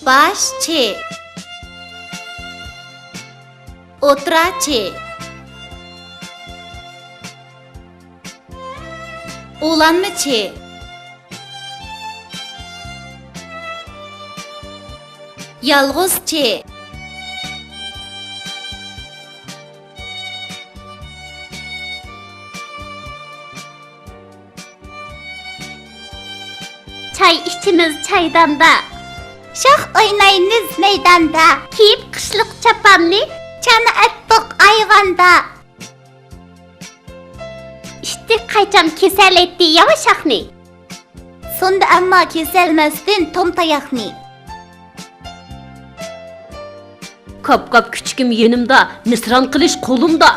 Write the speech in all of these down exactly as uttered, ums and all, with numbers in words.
باش چى. ئوتتۇرا چى. ئۇلانما چى. يالغۇز چى. چاي ئىچىمىز چايداندا. شاخ ئوينايمىز مەيداندا. كىيىپ قىشلىق چاپاننى، چانا ئەتتۇق ئايۋاندا. ئىتتىك قايچام كېسەلەيتتى ياۋا شاخنى. سۇندى ئەمما كېسەلمەستىن توم تاياقنى. كاپ-كاپ كۈچۈكۈم يېنىمدا، مىسران قىلىچ قولۇمدا.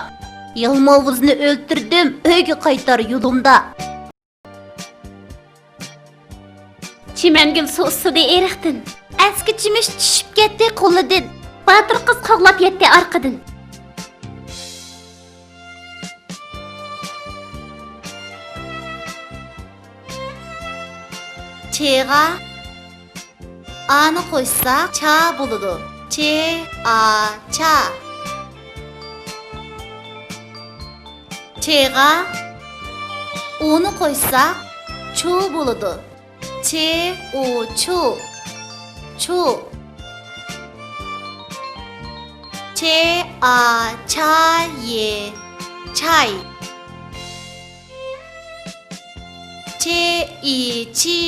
يالماۋۇزنى ئۆلتۈردۈم، ئۆيگە قايتار يولۇمدا. چىمەنگۈل سۇ ئۇسسىدى ئېرىقتىن. ئەسكى چىمىش چۈشۈپ كەتتى قولىدىن. باتۇر قىز قوغلاپ يەتتى ئارقىدىن. چېغا ئانى قوشساق، چا بولىدۇ. چې، ئا، چا. چېغا ئۇنى قوشساق، چۇ بولىدۇ. چې، ئۇ، چۇ. چۇ. چې، ئا، چا، يې، چاي. چې، ئى، چى،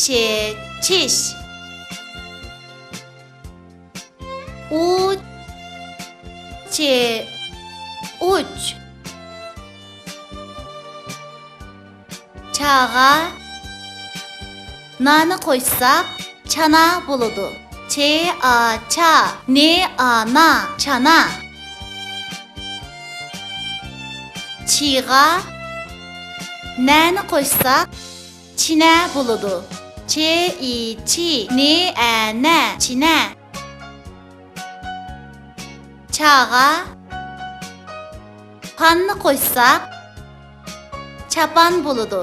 شې، چىش. ئۇ، چې، ئۇچ. چاغا نانى قوشساق، چانا بولىدۇ. چې، ئا، چا، نې، ئا، نا، چانا. چىغا نەنى قوشساق، چىنە بولىدۇ. چې، ئى، چى، نې، ئە، نە، چىنە. چاغا پاننى قوشساق، چاپان بولىدۇ.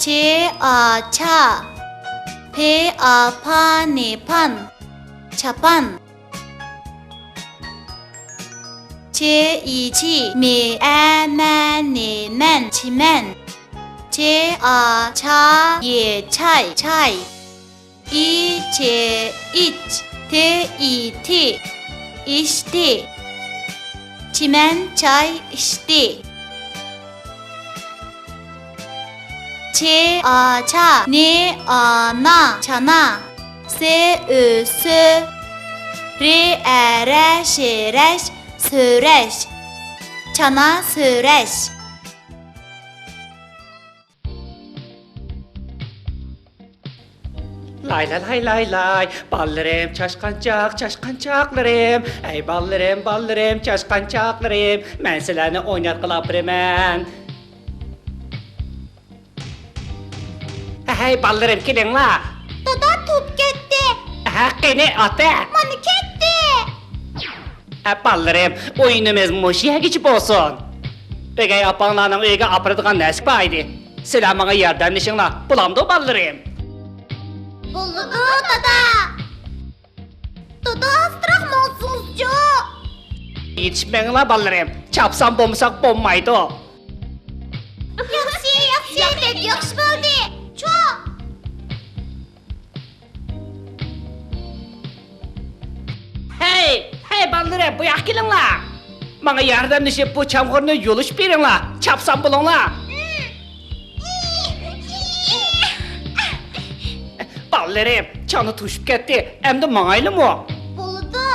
چې، ئا، چا، پې، ئا، پا، نې، پان، چاپان. چې، ئى، چى، مې، ئە، مە، نې، مەن، چىمەن. چې، ئا، چا، يې، چاي، چاي. ئى، چې، ئىچ، تې، ئى، تى، ئىچتى. چىمەن چاي ئىچتى. چې، ئا، چا، نې، ئا، نا، چانا. سې، ئۆ، سۆ. رې، ئە، رە، شې، رەش، سۆرەش. چانا سۆرەش. لاي لاي لاي لاي لاي، بالىلىرىم چاشقانچاق، چاشقانچاقلىرىم. ئەي بالىلىرىم، بالىلىرىم، چاشقانچاقلىرىم. مەن سىلەرنى ئويناتقىلى ئاپىرىمەن. ھەي بالىلىرىم، كېلىڭلار. دادا، توپ كەتتى. ھە، قېنى، ئاتا. مانا كەتتى. ھە، بالىلىرىم، ئويۇنىمىز مۇشۇ يەرگىچە بولسۇن. ئۆگەي ئاپاڭلارنىڭ ئۆيىگە ئاپىرىدىغان نەرسە بار ئىدى. سىلەر ماڭا ياردەملىشىڭلار. بولامدۇ، بالىلىرىم؟ بولىدۇ، دادا. دادا، ئاستىراق ماڭسىڭىزچۇ؟ يېتىشىپ مېڭىڭلار، بالىلىرىم. چاپسان بولمىساق بولمايدۇ. ياخشى، ياخشى، بەك ياخشى بولدى. چۇ! ھەي، ھەي، بالىلىرىم، بۇ ياققا كېلىڭلار. ماڭا ياردەملىشىپ، بۇ چامغۇرنى يۇلۇشۇپ بېرىڭلار. چاپسان بولۇڭلار. بالىلىرىم، چانا توشۇپ كەتتى. ئەمدى ماڭايلىمۇ؟ بولىدۇ.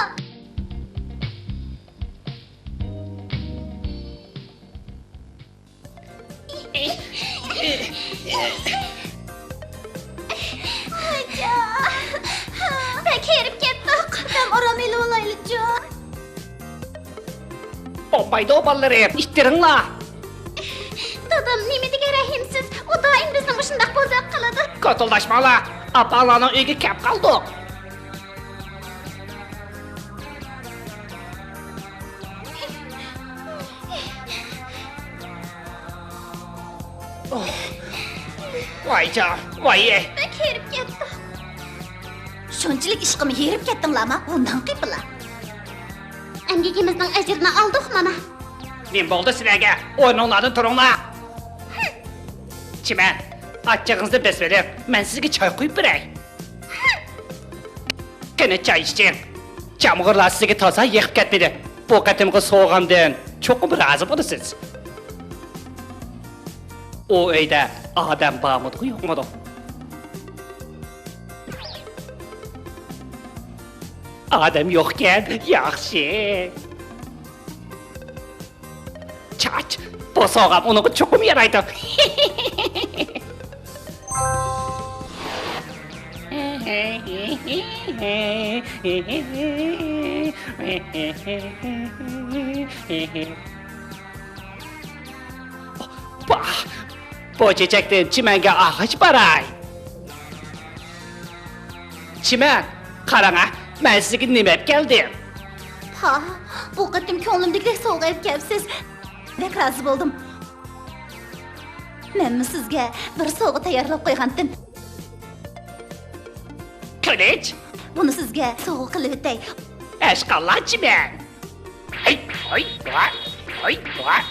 بەك ھېرىپ كەتتۇق. دەم ئارام ئېلىۋالايلىچۇ. بولمايدۇ، بالىلىرىم، ئىتتىرىڭلار. دادام نېمە دېگەن رەھىمسىز. ئۇ دائىم بىزنى مۇشۇنداق بوزەك قىلىدۇ. كوتۇلداشماڭلار. ئاپاڭلارنىڭ ئۆيىگە كەپ قالدۇق. ۋايجان، ۋاي. بەك ھېرىپ كەتتۇق. شۇنچىلىك ئىشقىمۇ ھېرىپ كەتتىڭلارمۇ؟ ۋۇ ناڭقىپلا. ئەمگىكىمىزنىڭ ئەجرىنى ئالدۇق مانا. نېمە بولدى سىلەرگە؟ ئورنۇڭلاردىن تۇرۇڭلار. چىمەن، ئاچچىقىڭىزنى بېسىۋېلىڭ، مەن سىزگە چاي قۇيۇپ بېرەي. قېنى، چاي ئىچىڭ. چامغۇرلار سىزگە تازا يېقىپ كەتمىدى. بۇ قېتىمقى سوۋغامدىن چوقۇم رازى بولىسىز. ئۇ ئۆيدە ئادەم بارمىدىغۇ يوقمىدۇ؟ ئادەم يوقكەن، ياخشى. چاچ، بۇ سوۋغام ئۇنىڭغا چوقۇم يارايدۇ. باھ، بۇ چېچەكتىن چىمەنگە ئالغاچ باراي. چىمەن، قاراڭا، مەن سىزگە نېمە ئەپ كەلدىم. پا، بۇ قېتىم كۆڭلۈمدىكىدەك سوۋغا ئەپ كەپسىز. بەك رازى بولدۇم. مەنمۇ سىزگە بىر سوۋغا تەييارلاپ قويغانتىم. قىلىچ. بۇنى سىزگە سوۋغا قىلىۋېتەي. ئەشقاللا چىمەن. ھەي، ھاي، ۋاي، ھاي، ۋاي.